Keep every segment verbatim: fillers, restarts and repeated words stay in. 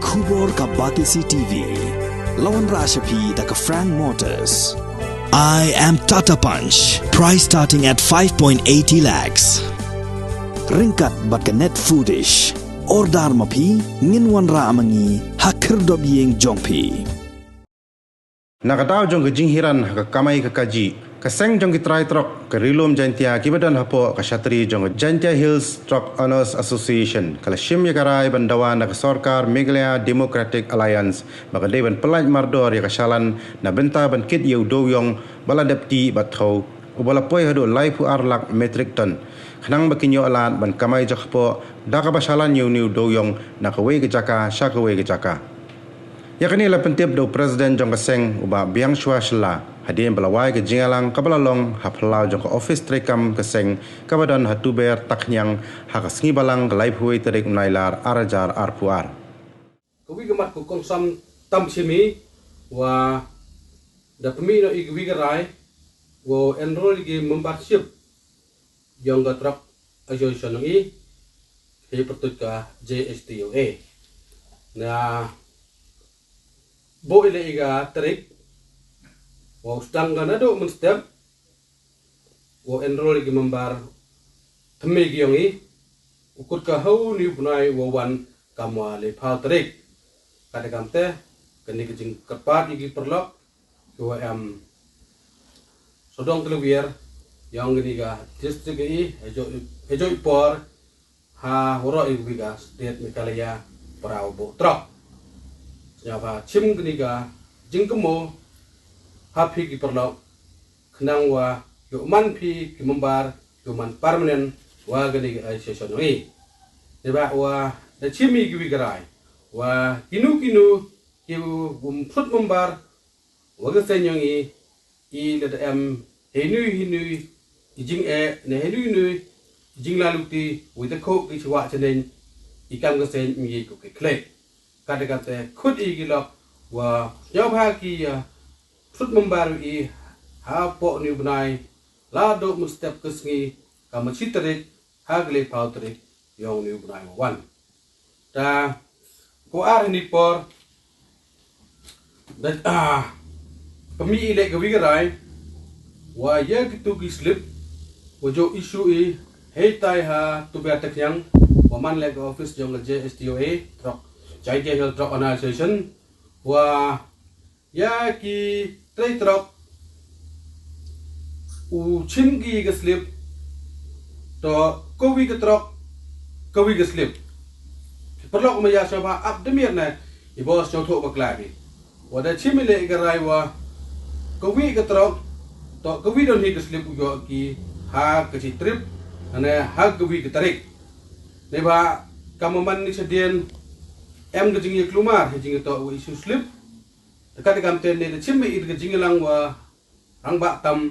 Khubor ka Batesi T V. La wanrah sha phi da ka Frank Motors. I am Tata Punch. Price starting at five point eighty lakhs. Ryngkat bad ka Net Foodish. Order ma phi, ngin wanrah ma ngi ha khyrdop ïing jong phi. Na ka daw jong ka jinghiar ha ka kamai ka kajih, ka seng jong ki trai trok ka Ri-lum Jaiñtia kiba don hapoh ka shatri jong ka Jaiñtia Hills Truck Owners Association ka la shim ïa ka rai ban dawa na ka sorkar Meghalaya Democratic Alliance ba ka dei ban pyllait mardor ïa ka shalan na bynta ban kit ïa u dewiong ba la dep tih bad thew, uba la poi haduh laiphew ar lak metric ton, khnang ba kin ïoh lad ban kamai jaka hapoh da kaba shalan ïa une u dewiong na kawei ka jaka sha kawei ka jaka. Ïa kane la pyntip da u President jong ka seng, u Bah Biangshwa Shylla, hadien ba la wai ka jingïalang kaba la long ha phyllaw jong ka ophis treikam ka seng kaba don ha Tuber Takniang ha ka Sngi Balang ka laiphew wei tarik u Nailar ar hajar arphew ar. Kawi ka mat ka kongsan tam shimi wa da pynmih noh ïa kawi ka rai wa enroll ïa ki membership jong ka truck association jong i, ki pyrtuit ka J S T O A. Na buh ïa leh ïa ka tarik wa u sdang ka naduh mynstep wa enroll ïa ki member thymmai ki jong i, u kut ka ha une u bnai wa wan kam wa laiphew tarik. Katba kamte kane ka jingkyrpad ïa ki paralok ki wa em sawdong tawiar jong kane ka district i, hajooh hajooh i por ha waroh i wi ka state Meghalaya para u buh truck. Sngewbha shim kane ka jingkynmaw ha phi ki paralok, khnang wa ïoh man phi ki member, ïoh man permanent wa kane ka association jong i. Neibhah wa da shim ïa kiwi ki rai wa kino kino ki um put member wa ka seng jong i, i lada em hynrei hynrei i jingeh ne hynrei hynrei i jinglaluti, wi ta khooh ki chwa chaneng, i kam ka seng i ko ki khlek. Katba kamte khut i ki lok wa sngewbha ki ïa put member i hapoh une u bnai, la duh mynstep ka sngi, ka ma shi tarik ha ka laiphew tarik jong une u bnai wa wan. Ta ko ar hynrei por da, ah, pynmih ïa leh kawi ka rai wa ïa kitu ki slip wa jooh issue i hei tai ha Tuber Takniang wa man leh ka office jong ka J S T O A, truck, Jaiñtia Hills Truck Owners Association, wa ïa ki trei truck u shim ki ka slip, to kawi ka truck kawi ka slip. Paralok ma ïa sngewbha ap da miet ne i bos sngewthuh bakla bi. Wa da shim ïa leh ka rai wa kawi ka truck to kawi don hi ka slip u ïoh ki ha ka shi trip ne ha kawi ka tarik. Neibhah kam wa man ni shadien em ka jingïaklumar ha jingïatoh wa issue slip. Te katba kamte ne da shim ïa ka jingïalang wa rangbah tam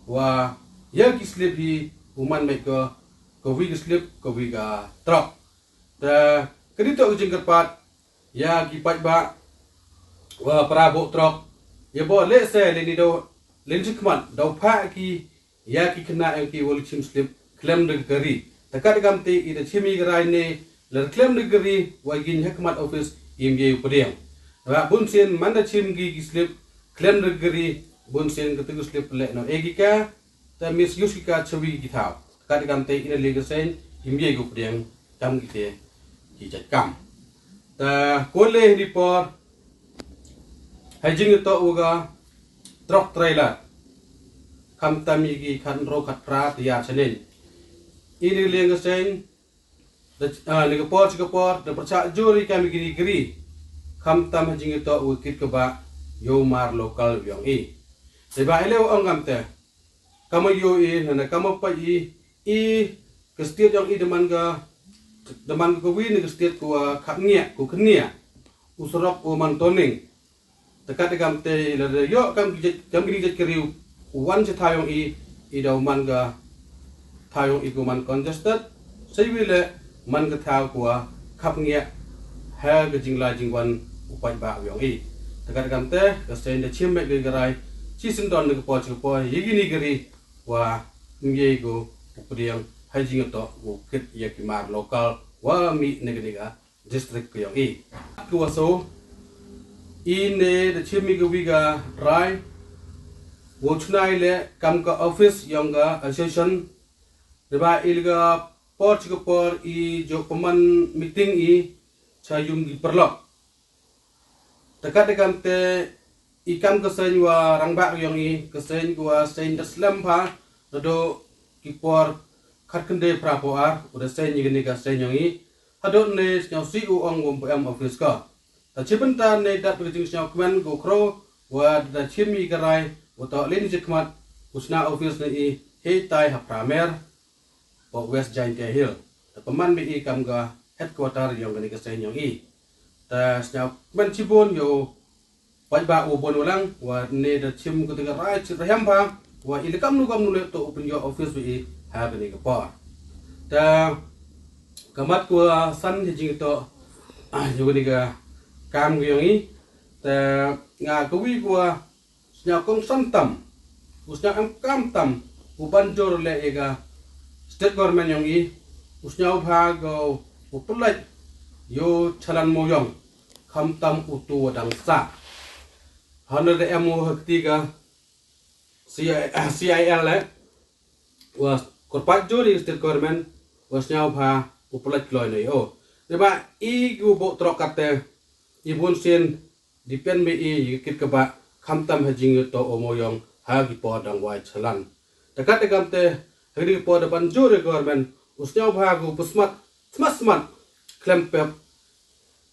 wa ïa ki slip hi u man mih ka kawi ka slip kawi ka truck. Te ka dei toh ka jingkyrpad ïa ki paidbah wa para buh truck, ïa ba lehse lehni daw lehni shakhmat daw phah ki ïa ki khynnah ïa ki wa la shim slip khlem da ka ri. Te katba kamte i da shim ïa ka rai ne lada khlem da ka ri wa ïeng ha khmat office im ïa u pdiang. Ba bunsien man da shim ki ki slip khlem da ka ri, bunsien ka tu ki slip leh noh e ki ka, te misuse ki ka chawi ki thaw. Katba kamte i na leh ka seng im ïa u pdiang tam ki te ki jait kam. Te ko leh ni por ha jingïatoh wa ka truck trailer, khamtam ïa ki khatynriew khatphra te ïa chaneng. I na leh ka seng da, ah, na ka por sha ka por da pyrshah jur ïa kam ïa kini ki ri, khamtam ha jingïatoh wa kit kaba ïoh mar local yong i. Te ba i leh wa ong kamte, kam wa ïoh i na na kam wa pait i, i ka state yong i da man ka, da man ka kawi na ka state ka wa khapngiah ka wa khynniah, u surok u man toning. Te katba kamte lada ïoh kam ki jait, kam kini ki jait ka ri u wan sha thaw yong i, i daw man ka thaw yong i ka wa man congested, sa iwi leh man ka thaw ka wa khapngiah ha ka jinglai jingwan u paidbah yong i. Te katba kamte ka seng da shim mih ka rai shisyndon na ka por sha ka por ïa kini ki ri wa ym ïa ka u pdiang ha jingïatoh wa kit ïa ki mar local wa mih na kani ka district ka yong i. Ki wa so, i ne da chim i ka wi ka rai wow chna i leh kam ka office yong ka association. Da ba i la ka por chi ka por i jooh pynman meeting i cha yung ki paralok. Da kat da kam te i kam ka seng wa rangbah yong i, ka seng wa seng da slem pha, da do ki por khat khyndai phra phew ar u da seng i kani ka seng yong i. Hadooh ne sngewsih u ong wom em office ka. Ta chi bynta ne dat ka jingsngewkmen ko khro wa da chim i ka rai wa to lin chi khmat u sna office ne i hei tai ha Pramer pa West Jaintia Hill. Ta paman bi i kam ka headquarter yong kani ka seng yong i. Ta sngewkmen chibun yo paidbah u bun u lang wa ne da chim ka te ka rai chi rahem pha wa i le kam nu kam nu le to open yo office bi i ha kani ka por. Ta ka mat ko san hi jing to ah yo kani ka kam ko yong i. Ta nga ka wi ko sñiaw kongsan tam, u sñiaw em kam tam u ban jur le ïa ka state government yong i, u sñiaw bha ko u pynlait ïa u chalan mawïong, kham tam u tu wa dang sah. Hana da em u ha kti ka C I L eh, wa kyrpad jur ïa state government, wa sñiaw bha u pynlait kloi na ïa u. Dei ba i ki u bok trok kate, i bun sien depend me i ïa ki kit ka ba kham tam ha jingïatoh u mawïong ha ki por dang wai chalan. Da kat da kam te ha ki por da ban jur ïa government u sñiaw bha ko u psmat smat smat khlem pep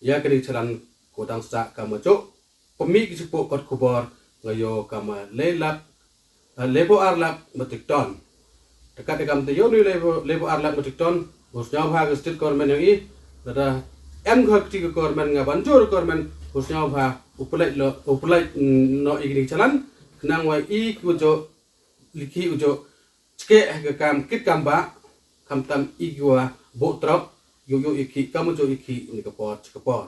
ïa kani chalan ko dang sah ka ma jok pynmih ki chipoh kot khubor nga ïoh ka ma le lak lebo ar lak metric ton. Dekat da kam te ïoh ni lebo lebo ar lak metric ton. U sñiaw bha ka state government yong i. Lada em ka kti ka government nga ban jur government u sñiaw bha u pynlait lo u pynlait no i kini chalan. Khnang wa i ki u jok liki u jok chke ha ka kam kit kam ba kham tam i ki wa bok trok ïoh ïoh i ki kam u jok i ki ni ka por chi ka por.